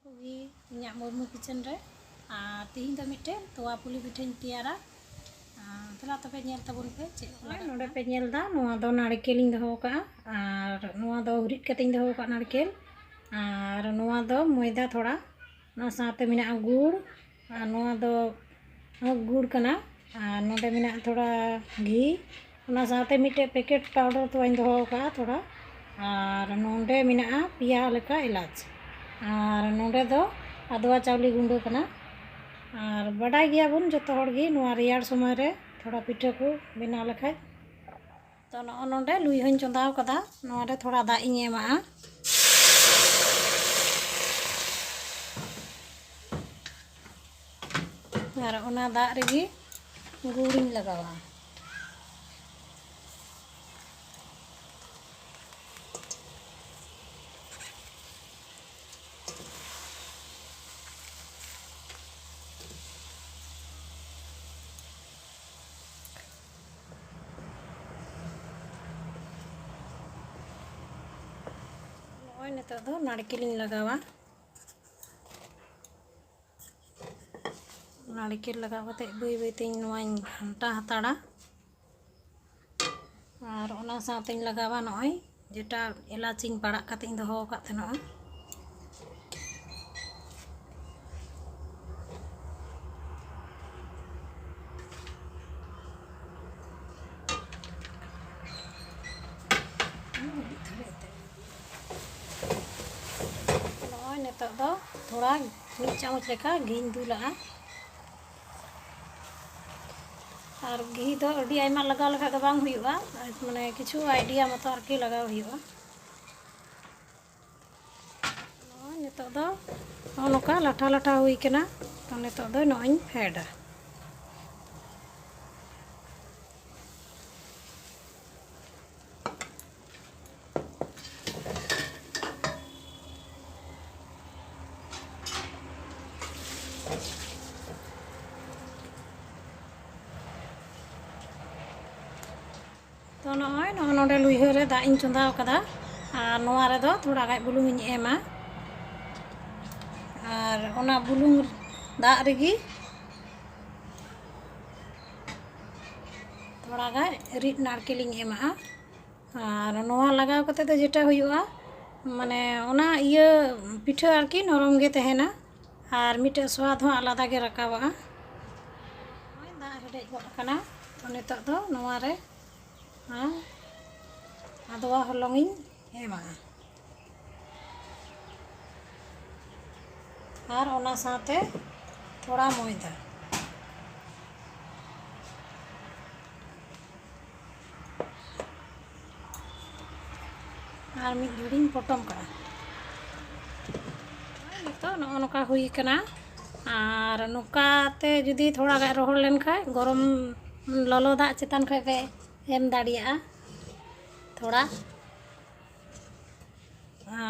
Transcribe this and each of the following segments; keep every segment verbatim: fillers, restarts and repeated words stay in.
ᱠᱚᱜᱮ ᱤᱧᱟᱹᱜ ᱢᱩᱨᱢᱩ ᱠᱤᱪᱮᱱ ᱨᱮ᱾ ᱟᱨ ᱛᱤᱦᱤᱧ ᱫᱚ ᱢᱤᱫᱴᱮᱱ ᱛᱚᱣᱟ ᱯᱩᱞᱤ ᱯᱤᱴᱷᱟᱹᱧ ᱛᱮᱭᱟᱨᱟ᱾ ᱟᱨ ᱫᱮᱞᱟ ᱛᱚᱵᱮ ᱧᱮᱞ ᱛᱟᱵᱚᱱ ᱯᱮ ᱪᱮᱫ ᱠᱚ ᱞᱟᱜᱟᱜ ᱱᱚᱰᱮ ᱠᱟᱱᱟ᱾ ᱯᱮ ᱧᱮᱞ ᱮᱫᱟ, ᱱᱚᱣᱟ ᱫᱚ ᱱᱟᱲᱠᱮᱞᱤᱧ ᱫᱚᱦᱚ ᱟᱠᱟᱫᱼᱟ᱾ ᱟᱨ ᱱᱚᱣᱟ ᱫᱚ ᱦᱩᱨᱤᱫ ᱠᱟᱛᱮᱧ ᱫᱚᱦᱚ ᱟᱠᱟᱫ ᱱᱟᱲᱠᱮᱞ᱾ ᱟᱨ ᱱᱚᱣᱟ ᱫᱚ ᱢᱚᱭᱫᱟ ᱛᱷᱚᱲᱟ, ᱚᱱᱟ ᱥᱟᱶᱛᱮ ᱢᱮᱱᱟᱜᱼᱟ ᱜᱩᱲ᱾ ᱟᱨ ᱱᱚᱣᱟ ᱫᱚ ᱜᱩᱲ ᱠᱟᱱᱟ᱾ ᱟᱨ ᱱᱚᱰᱮ ᱢᱮᱱᱟᱜᱼᱟ ᱛᱷᱚᱲᱟ ᱜᱷᱤ, ᱚᱱᱟ ᱥᱟᱶᱛᱮ ᱢᱤᱫᱴᱮᱡ ᱯᱮᱠᱮᱴ ᱯᱟᱣᱰᱟᱨ ᱛᱚᱣᱟᱧ ᱫᱚᱦᱚ ᱟᱠᱟᱫᱼᱟ ᱛᱷᱚᱲᱟ᱾ ᱟᱨ ᱱᱚᱰᱮ ᱢᱮᱱᱟᱜᱼᱟ ᱯᱮᱭᱟ ᱞᱮᱠᱟ ᱮᱞᱟᱪ᱾ ᱟᱨ ᱱᱚᱰᱮ ᱫᱚ ᱟᱫᱣᱟ ᱪᱟᱣᱞᱮ ᱜᱩᱸᱰᱟᱹ ᱠᱟᱱᱟ᱾ ᱟᱨ ᱵᱟᱰᱟᱭ ᱜᱮᱭᱟᱵᱚᱱ ᱡᱚᱛᱚ ᱦᱚᱲ ᱜᱮ, ᱱᱚᱣᱟ ᱨᱮᱭᱟᱲ ᱥᱚᱢᱚᱭ ᱨᱮ ᱛᱷᱚᱲᱟ ᱯᱤᱴᱷᱟᱹ ᱠᱚ ᱵᱮᱱᱟᱣ ᱞᱮᱠᱷᱟᱡ᱾ ᱛᱚ, ᱱᱚᱜᱼᱚ ᱱᱚᱰᱮ ᱞᱩᱭ ᱦᱚᱧ ᱪᱚᱸᱫᱟᱣ ᱠᱟᱫᱟ᱾ ᱱᱚᱣᱟ ᱨᱮ ᱛᱷᱚᱲᱟ ᱫᱟᱜ ᱤᱧ ᱮᱢᱟᱜᱼᱟ᱾ ᱟᱨ ᱚᱱᱟ ᱫᱟᱜ ᱨᱮᱜᱮ ᱜᱩᱲᱤᱧ ᱞᱟᱜᱟᱣᱟ᱾ ᱱᱚᱜᱼᱚᱭ ᱱᱤᱛᱚᱜ ᱫᱚ ᱱᱟᱲᱠᱮᱞᱤᱧ ᱞᱟᱜᱟᱣᱟ᱾ ᱱᱟᱲᱠᱮᱞ ᱞᱟᱜᱟᱣ ᱠᱟᱛᱮ ᱵᱟᱹᱭ ᱵᱟᱹᱭ ᱛᱮᱧ ᱱᱚᱣᱟᱧ ᱜᱷᱟᱱᱴᱟ ᱦᱟᱛᱟᱲᱟ᱾ ᱟᱨ ᱚᱱᱟ ᱥᱟᱶᱛᱮᱧ ᱞᱟᱜᱟᱣᱟ ᱱᱚᱜᱼᱚᱭ ᱡᱮᱴᱟ ᱮᱞᱟᱪᱤᱧ ᱯᱟᱲᱟᱜ ᱠᱟᱛᱮᱧ ᱫᱚᱦᱚ ᱟᱠᱟᱫ ᱛᱟᱦᱮᱱᱚᱜᱼᱟ᱾ ᱱᱚᱜᱼᱚᱭ ᱱᱤᱛᱚᱜ ᱫᱚ ᱛᱷᱚᱲᱟ ᱢᱤᱫ ᱪᱟᱢᱚᱪ ᱞᱮᱠᱟ ᱜᱷᱤᱧ ᱫᱩᱞᱟᱜᱼᱟ᱾ ᱟᱨ ᱜᱷᱤ ᱫᱚ ᱟᱹᱰᱤ ᱟᱭᱢᱟ ᱞᱟᱜᱟᱣ ᱞᱮᱠᱷᱟᱡ ᱫᱚ ᱵᱟᱝ ᱦᱩᱭᱩᱜᱼᱟ, ᱢᱟᱱᱮ ᱠᱤᱪᱷᱩ ᱟᱭᱰᱤᱭᱟ ᱢᱚᱛᱚ ᱟᱨᱠᱤ ᱞᱟᱜᱟᱣ ᱦᱩᱭᱩᱜᱼᱟ᱾ ᱱᱚᱜᱼᱚᱭ ᱱᱤᱛᱚᱜ ᱫᱚ ᱱᱚᱜᱼᱚ ᱱᱚᱝᱠᱟ ᱞᱟᱴᱷᱟ ᱞᱟᱴᱷᱟ ᱦᱩᱭ ᱠᱟᱱᱟ᱾ ᱛᱚ, ᱱᱤᱛᱚᱜ ᱫᱚ ᱱᱚᱜᱼᱚᱭ ᱤᱧ ᱯᱷᱮᱰᱟ᱾ ᱛᱚ, ᱱᱚᱜᱼᱚᱭ ᱱᱚᱜᱼᱚ ᱱᱚᱰᱮ ᱞᱩᱭᱦᱟᱹ ᱨᱮ ᱫᱟᱜ ᱤᱧ ᱪᱚᱸᱫᱟ ᱟᱠᱟᱫᱟ᱾ ᱟᱨ ᱱᱚᱣᱟ ᱨᱮᱫᱚ ᱛᱷᱚᱲᱟ ᱜᱟᱱ ᱵᱩᱞᱩᱝ ᱤᱧ ᱮᱢᱟ᱾ ᱟᱨ ᱚᱱᱟ ᱵᱩᱞᱩᱝ ᱫᱟᱜ ᱨᱮᱜᱮ ᱛᱷᱚᱲᱟ ᱜᱟᱱ ᱨᱤᱫ ᱱᱟᱲᱠᱮᱞᱤᱧ ᱮᱢᱟᱜᱼᱟ᱾ ᱟᱨ ᱱᱚᱣᱟ ᱞᱟᱜᱟᱣ ᱠᱟᱛᱮ ᱫᱚ ᱡᱮᱴᱟ ᱦᱩᱭᱩᱜᱼᱟ, ᱢᱟᱱᱮ ᱚᱱᱟ ᱤᱭᱟᱹ ᱯᱤᱴᱷᱟᱹ ᱟᱨᱠᱤ ᱱᱚᱨᱚᱢ ᱜᱮ ᱛᱟᱦᱮᱱᱟ ᱟᱨ ᱢᱤᱫᱴᱮᱡ ᱥᱣᱟᱫ ᱦᱚᱸ ᱟᱞᱟᱫᱟ ᱜᱮ ᱨᱟᱠᱟᱵᱚᱜᱼᱟ᱾ ᱱᱚᱜᱼᱚᱭ ᱫᱟᱜ ᱦᱮᱰᱮᱡ ᱜᱚᱫ ᱟᱠᱟᱱᱟ, ᱛᱚ ᱱᱤᱛᱚᱜ ᱫᱚ ᱱᱚᱣᱟ ᱨᱮ ᱟᱫᱣᱟ ᱦᱚᱞᱚᱝ ᱤᱧ ᱮᱢᱟᱜᱼᱟ᱾ ᱟᱨ ᱚᱱᱟ ᱥᱟᱶᱛᱮ ᱛᱷᱚᱲᱟ ᱢᱚᱭᱫᱟ᱾ ᱟᱨ ᱢᱤᱫ ᱜᱷᱟᱹᱲᱤᱧ ᱯᱚᱴᱚᱢ ᱠᱟᱜᱼᱟ᱾ ᱱᱤᱛᱚᱜ ᱱᱚᱜᱼᱚ ᱱᱚᱝᱠᱟ ᱦᱩᱭ ᱠᱟᱱᱟ᱾ ᱟᱨ ᱱᱚᱝᱠᱟᱛᱮ ᱡᱩᱫᱤ ᱛᱷᱚᱲᱟ ᱜᱟᱱ ᱨᱚᱦᱚᱲ ᱞᱮᱱᱠᱷᱟᱱ, ᱜᱚᱨᱚᱢ ᱞᱚᱞᱚ ᱫᱟᱜ ᱪᱮᱛᱟᱱ ᱠᱷᱚᱱ ᱯᱮ ᱮᱢ ᱫᱟᱲᱮᱭᱟᱜᱼᱟ ᱛᱷᱚᱲᱟ᱾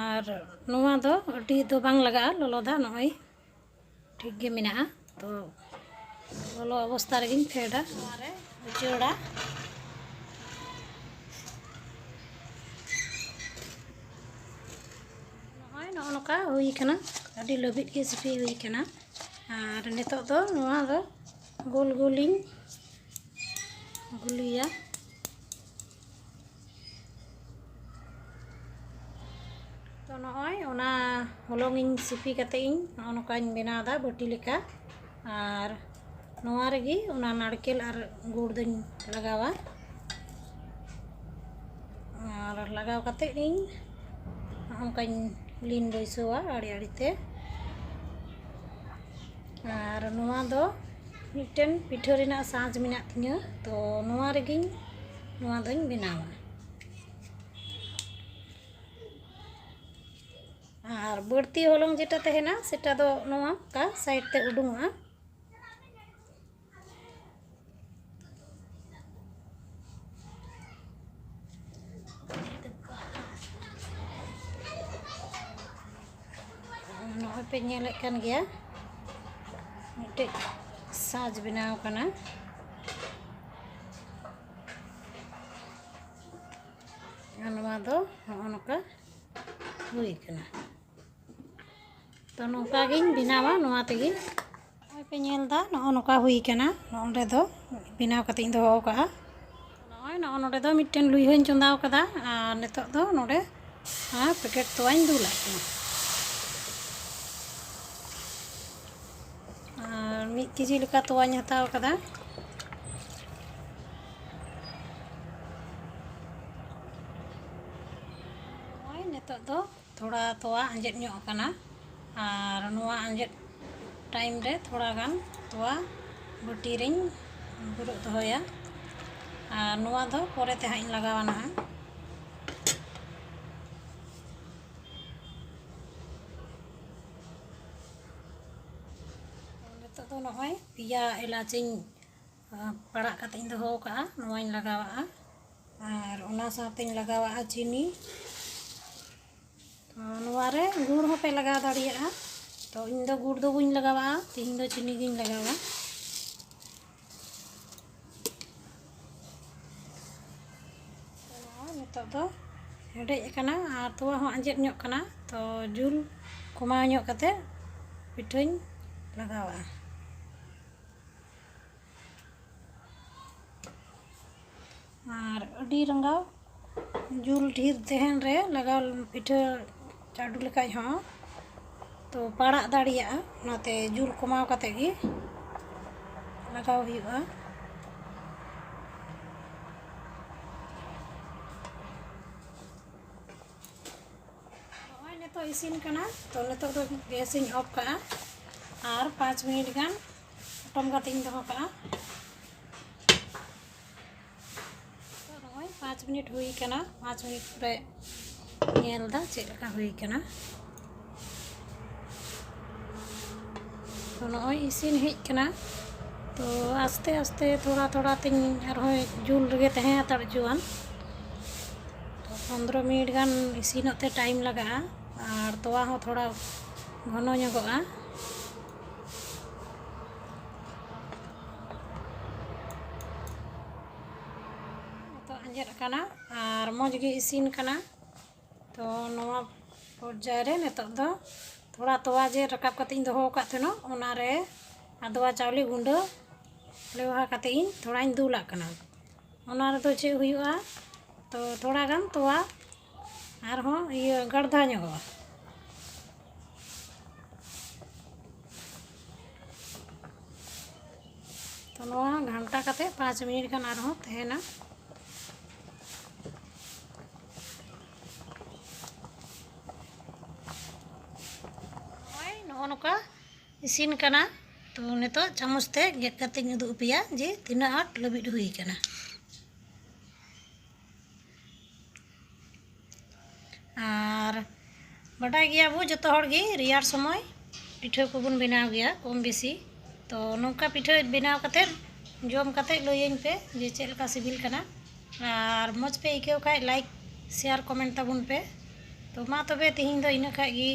ᱟᱨ ᱱᱚᱣᱟ ᱫᱚ ᱟᱹᱰᱤ ᱫᱚ ᱵᱟᱝ ᱞᱟᱜᱟᱜᱼᱟ ᱞᱚᱞᱚ ᱫᱟᱜ, ᱱᱚᱜᱼᱚᱭ ᱴᱷᱤᱠ ᱜᱮ ᱢᱮᱱᱟᱜᱼᱟ᱾ ᱛᱚ ᱞᱚᱞᱚ ᱚᱵᱚᱥᱛᱟ ᱨᱮᱜᱮᱧ ᱯᱷᱮᱰᱟ, ᱱᱚᱣᱟ ᱨᱮ ᱩᱪᱟᱹᱲᱟ᱾ ᱱᱚᱜᱼᱚᱭ ᱱᱚᱜᱼᱚ ᱱᱚᱝᱠᱟ ᱦᱩᱭ ᱠᱟᱱᱟ, ᱟᱹᱰᱤ ᱞᱟᱹᱵᱤᱫ ᱜᱮ ᱥᱤᱯᱤ ᱦᱩᱭ ᱠᱟᱱᱟ᱾ ᱟᱨ ᱱᱤᱛᱚᱜ ᱫᱚ ᱱᱚᱣᱟ ᱫᱚ ᱜᱳᱞ ᱜᱳᱞᱤᱧ ᱜᱩᱞᱤᱭᱟ᱾ ᱛᱚ ᱱᱚᱜᱼᱚᱭ ᱚᱱᱟ ᱦᱚᱞᱚᱝ ᱤᱧ ᱥᱤᱯᱤ ᱠᱟᱛᱮ ᱤᱧ ᱱᱚᱜᱼᱚ ᱱᱚᱝᱠᱟᱧ ᱵᱮᱱᱟᱣ ᱮᱫᱟ ᱵᱟᱹᱴᱤ ᱞᱮᱠᱟ᱾ ᱟᱨ ᱱᱚᱣᱟ ᱨᱮᱜᱮ ᱚᱱᱟ ᱱᱟᱲᱠᱮᱞ ᱟᱨ ᱜᱩᱲ ᱫᱚᱧ ᱞᱟᱜᱟᱣᱟ᱾ ᱟᱨ ᱞᱟᱜᱟᱣ ᱠᱟᱛᱮ ᱤᱧ ᱱᱚᱜᱼᱚ ᱱᱚᱝᱠᱟᱧ ᱞᱤᱱ ᱵᱟᱹᱭᱥᱟᱹᱣᱟ ᱟᱲᱮ ᱟᱲᱮ ᱛᱮ᱾ ᱟᱨ ᱱᱚᱣᱟ ᱫᱚ ᱢᱤᱫᱴᱮᱱ ᱯᱤᱴᱷᱟᱹ ᱨᱮᱱᱟᱜ ᱥᱟᱡᱽ ᱢᱮᱱᱟᱜ ᱛᱤᱧᱟᱹ, ᱛᱚ ᱱᱚᱣᱟ ᱨᱮᱜᱮᱧ, ᱱᱚᱣᱟ ᱫᱚᱧ ᱵᱮᱱᱟᱣᱟ᱾ ᱟᱨ ᱵᱟᱹᱲᱛᱤ ᱦᱚᱞᱚᱝ ᱡᱮᱴᱟ ᱛᱟᱦᱮᱱᱟ, ᱥᱮᱴᱟ ᱫᱚ ᱱᱚᱣᱟ ᱚᱠᱟ ᱥᱟᱭᱤᱰ ᱛᱮ ᱩᱰᱩᱝᱚᱜᱼᱟ᱾ ᱱᱚᱜᱼᱚᱭ ᱯᱮ ᱧᱮᱞᱮᱫ ᱠᱟᱱ ᱜᱮᱭᱟ, ᱢᱤᱫᱴᱮᱡ ᱥᱟᱡᱽ ᱵᱮᱱᱟᱣ ᱠᱟᱱᱟ᱾ ᱟᱨ ᱱᱚᱣᱟ ᱫᱚ ᱱᱚᱜᱼᱚ ᱱᱚᱝᱠᱟ ᱦᱩᱭ ᱠᱟᱱᱟ᱾ ᱛᱚ ᱱᱚᱝᱠᱟ ᱜᱤᱧ ᱵᱮᱱᱟᱣᱟ ᱱᱚᱣᱟ ᱛᱮᱜᱮ᱾ ᱱᱚᱜᱼᱚᱭ ᱯᱮ ᱧᱮᱞ ᱮᱫᱟ, ᱱᱚᱜᱼᱚ ᱱᱚᱝᱠᱟ ᱦᱩᱭ ᱠᱟᱱᱟ᱾ ᱱᱚᱜᱼᱚ ᱱᱚᱰᱮ ᱫᱚ ᱵᱮᱱᱟᱣ ᱠᱟᱛᱮ ᱤᱧ ᱫᱚᱦᱚ ᱟᱠᱟᱫᱼᱟ᱾ ᱱᱚᱜᱼᱚᱭ ᱱᱚᱜᱼᱚ ᱱᱚᱰᱮ ᱫᱚ ᱢᱤᱫᱴᱮᱱ ᱞᱩᱭᱦᱟᱹᱧ ᱪᱚᱸᱫᱟᱣ ᱠᱟᱫᱟ, ᱟᱨ ᱱᱤᱛᱚᱜ ᱫᱚ ᱱᱚᱰᱮ ᱚᱱᱟ ᱯᱮᱠᱮᱴ ᱛᱚᱣᱟᱧ ᱫᱩᱞᱟᱜ ᱠᱟᱱᱟ᱾ ᱟᱨ ᱢᱤᱫ ᱠᱮᱡᱤ ᱞᱮᱠᱟ ᱛᱚᱣᱟᱧ ᱦᱟᱛᱟᱣ ᱠᱟᱫᱟ᱾ ᱱᱚᱜᱼᱚᱭ ᱱᱤᱛᱚᱜ ᱫᱚ ᱛᱷᱚᱲᱟ ᱛᱚᱣᱟ ᱟᱸᱡᱮᱫ ᱧᱚᱜ ᱟᱠᱟᱱᱟ, ᱟᱨ ᱱᱚᱣᱟ ᱟᱸᱡᱮᱫ ᱴᱟᱭᱤᱢ ᱨᱮ ᱛᱷᱚᱲᱟ ᱜᱟᱱ ᱛᱚᱣᱟ ᱵᱟᱹᱴᱤ ᱨᱤᱧ ᱵᱩᱨᱩᱜ ᱫᱚᱦᱚᱭᱟ, ᱟᱨ ᱱᱚᱣᱟ ᱫᱚ ᱯᱚᱨᱮ ᱛᱮ ᱦᱟᱸᱜ ᱤᱧ ᱞᱟᱜᱟᱣᱟ ᱱᱟᱦᱟᱜ᱾ ᱱᱤᱛᱚᱜ ᱫᱚ ᱱᱚᱜᱼᱚᱭ ᱯᱮᱭᱟ ᱮᱞᱟᱪ ᱤᱧ, ᱟᱸ, ᱯᱟᱲᱟᱜ ᱠᱟᱛᱮ ᱤᱧ ᱫᱚᱦᱚ ᱟᱠᱟᱫᱼᱟ, ᱱᱚᱣᱟᱧ ᱞᱟᱜᱟᱣᱟᱜᱼᱟ᱾ ᱟᱨ ᱚᱱᱟ ᱥᱟᱶᱛᱮᱧ ᱞᱟᱜᱟᱣᱟᱜᱼᱟ ᱪᱤᱱᱤ᱾ ᱛᱚ ᱱᱚᱣᱟ ᱨᱮ ᱜᱩᱲ ᱦᱚᱸᱯᱮ ᱞᱟᱜᱟᱣ ᱫᱟᱲᱮᱭᱟᱜᱼᱟ᱾ ᱛᱚ ᱤᱧ ᱫᱚ ᱜᱩᱲ ᱫᱚ ᱵᱟᱹᱧ ᱞᱟᱜᱟᱣᱟᱜᱼᱟ, ᱛᱮᱦᱮᱧ ᱫᱚ ᱪᱤᱱᱤ ᱜᱤᱧ ᱞᱟᱜᱟᱣᱟ᱾ ᱱᱚᱣᱟ ᱱᱤᱛᱚᱜ ᱫᱚ ᱦᱮᱰᱮᱡ ᱟᱠᱟᱱᱟ ᱟᱨ ᱛᱚᱣᱟ ᱦᱚᱸ ᱟᱸᱡᱮᱫ ᱧᱚᱜ ᱠᱟᱱᱟ, ᱛᱚ ᱡᱩᱞ ᱠᱚᱢᱟᱣ ᱧᱚᱜ ᱠᱟᱛᱮ ᱯᱤᱴᱷᱟᱹᱧ ᱞᱟᱜᱟᱣᱟ᱾ ᱟᱨ ᱟᱹᱰᱤ ᱨᱟᱸᱜᱟᱣ ᱡᱩᱞ ᱰᱷᱮᱨ ᱛᱟᱦᱮᱱ ᱨᱮ ᱞᱟᱜᱟᱣ ᱯᱤᱴᱷᱟᱹ ᱪᱟᱹᱰᱩ ᱞᱮᱠᱷᱟᱡ ᱦᱚᱸ ᱛᱚ ᱯᱟᱲᱟᱜ ᱫᱟᱲᱮᱭᱟᱜᱼᱟ, ᱚᱱᱟᱛᱮ ᱡᱩᱞ ᱠᱚᱢᱟᱣ ᱠᱟᱛᱮ ᱜᱮ ᱞᱟᱜᱟᱣ ᱦᱩᱭᱩᱜᱼᱟ᱾ ᱱᱚᱜᱼᱚᱭ ᱱᱤᱛᱚᱜ ᱤᱥᱤᱱ ᱠᱟᱱᱟ, ᱛᱚ ᱱᱤᱛᱚᱜ ᱫᱚ ᱜᱮᱥ ᱤᱧ ᱚᱯᱷ ᱠᱟᱜᱼᱟ ᱟᱨ ᱯᱟᱸᱪ ᱢᱤᱱᱤᱴ ᱜᱟᱱ ᱯᱚᱴᱚᱢ ᱠᱟᱛᱮ ᱤᱧ ᱫᱚᱦᱚ ᱠᱟᱜᱼᱟ᱾ ᱛᱚ ᱱᱚᱜᱼᱚᱭ ᱯᱟᱸᱪ ᱢᱤᱱᱤᱴ ᱦᱩᱭ ᱠᱟᱱᱟ, ᱯᱟᱸᱪ ᱢᱤᱱᱤᱴ ᱯᱚᱨᱮ ᱧᱮᱞ ᱫᱟ ᱪᱮᱫ ᱞᱮᱠᱟ ᱦᱩᱭ ᱠᱟᱱᱟ᱾ ᱛᱚ ᱱᱚᱜᱼᱚᱭ ᱤᱥᱤᱱ ᱦᱮᱡ ᱠᱟᱱᱟ᱾ ᱛᱚ ᱟᱥᱛᱮ ᱟᱥᱛᱮ ᱛᱷᱚᱲᱟ ᱛᱷᱚᱲᱟ ᱛᱤᱧ ᱟᱨᱦᱚᱸ ᱡᱩᱞ ᱨᱮᱜᱮ ᱛᱟᱦᱮᱸ ᱦᱟᱛᱟᱲ ᱦᱚᱪᱚᱣᱟᱱ᱾ ᱛᱚ ᱯᱚᱱᱫᱽᱨᱚ ᱢᱤᱱᱤᱴ ᱜᱟᱱ ᱤᱥᱤᱱᱚᱜ ᱛᱮ ᱴᱟᱭᱤᱢ ᱞᱟᱜᱟᱜᱼᱟ, ᱟᱨ ᱛᱚᱣᱟ ᱦᱚᱸ ᱛᱷᱚᱲᱟ ᱜᱷᱚᱱᱚ ᱧᱚᱜᱚᱜᱼᱟ᱾ ᱱᱤᱛᱚᱜ ᱟᱸᱡᱮᱫ ᱟᱠᱟᱱᱟ ᱟᱨ ᱢᱚᱡᱽ ᱜᱮ ᱤᱥᱤᱱ ᱠᱟᱱᱟ᱾ ᱛᱚ ᱱᱚᱣᱟ ᱯᱚᱨᱡᱟᱭ ᱨᱮ ᱱᱤᱛᱚᱜ ᱫᱚ ᱛᱷᱚᱲᱟ ᱛᱚᱣᱟ ᱡᱮ ᱨᱟᱠᱟᱵ ᱠᱟᱛᱮ ᱤᱧ ᱫᱚᱦᱚ ᱟᱠᱟᱫ ᱛᱟᱦᱮᱱᱟ, ᱚᱱᱟᱨᱮ ᱟᱫᱣᱟ ᱪᱟᱣᱞᱮ ᱜᱩᱸᱰᱟᱹ ᱞᱮᱣᱦᱟ ᱠᱟᱛᱮ ᱤᱧ ᱛᱷᱚᱲᱟᱧ ᱫᱩᱞᱟᱜ ᱠᱟᱱᱟ᱾ ᱚᱱᱟ ᱨᱮᱫᱚ ᱪᱮᱫ ᱦᱩᱭᱩᱜᱼᱟ, ᱛᱚ ᱛᱷᱚᱲᱟ ᱜᱟᱱ ᱛᱚᱣᱟ ᱟᱨᱦᱚᱸ ᱤᱭᱟᱹ ᱜᱟᱲᱫᱷᱟ ᱧᱚᱜᱚᱜᱼᱟ᱾ ᱛᱚ ᱱᱚᱣᱟ ᱜᱷᱟᱱᱴᱟ ᱠᱟᱛᱮ ᱯᱟᱸᱪ ᱢᱤᱱᱤᱴ ᱜᱟᱱ ᱟᱨᱦᱚᱸ ᱛᱟᱦᱮᱱᱟ᱾ ᱱᱚᱜᱼᱚᱭ ᱱᱚᱜᱼᱚ ᱱᱚᱝᱠᱟ ᱤᱥᱤᱱ ᱠᱟᱱᱟ᱾ ᱛᱚ ᱱᱤᱛᱚᱜ ᱪᱟᱢᱚᱪ ᱛᱮ ᱜᱮᱫ ᱠᱟᱛᱮᱧ ᱩᱫᱩᱜ ᱟᱯᱮᱭᱟ ᱡᱮ ᱛᱤᱱᱟᱹᱜ ᱟᱸᱴ ᱞᱟᱹᱵᱤᱫ ᱦᱩᱭ ᱠᱟᱱᱟ᱾ ᱟᱨ ᱵᱟᱰᱟᱭ ᱜᱮᱭᱟ ᱵᱚ ᱡᱚᱛᱚ ᱦᱚᱲ ᱜᱮ ᱨᱮᱭᱟᱲ ᱥᱚᱢᱚᱭ ᱯᱤᱴᱷᱟᱹ ᱠᱚᱵᱚᱱ ᱵᱮᱱᱟᱣ ᱜᱮᱭᱟ ᱠᱚᱢ ᱵᱮᱥᱤ᱾ ᱛᱚ ᱱᱚᱝᱠᱟ ᱯᱤᱴᱷᱟᱹ ᱵᱮᱱᱟᱣ ᱠᱟᱛᱮᱫ ᱡᱚᱢ ᱠᱟᱛᱮᱫ ᱞᱟᱹᱭᱟᱹᱧ ᱯᱮ ᱡᱮ ᱪᱮᱫ ᱞᱮᱠᱟ ᱥᱤᱵᱤᱞ ᱠᱟᱱᱟ᱾ ᱟᱨ ᱢᱚᱡᱽ ᱯᱮ ᱟᱹᱭᱠᱟᱹᱣ ᱠᱷᱟᱡ like, share, comment ᱛᱟᱵᱚᱱ ᱯᱮ᱾ ᱛᱚ ᱢᱟ ᱛᱚᱵᱮ ᱛᱤᱦᱤᱧ ᱫᱚ ᱤᱱᱟᱹᱜ ᱠᱷᱟᱡ ᱜᱮ᱾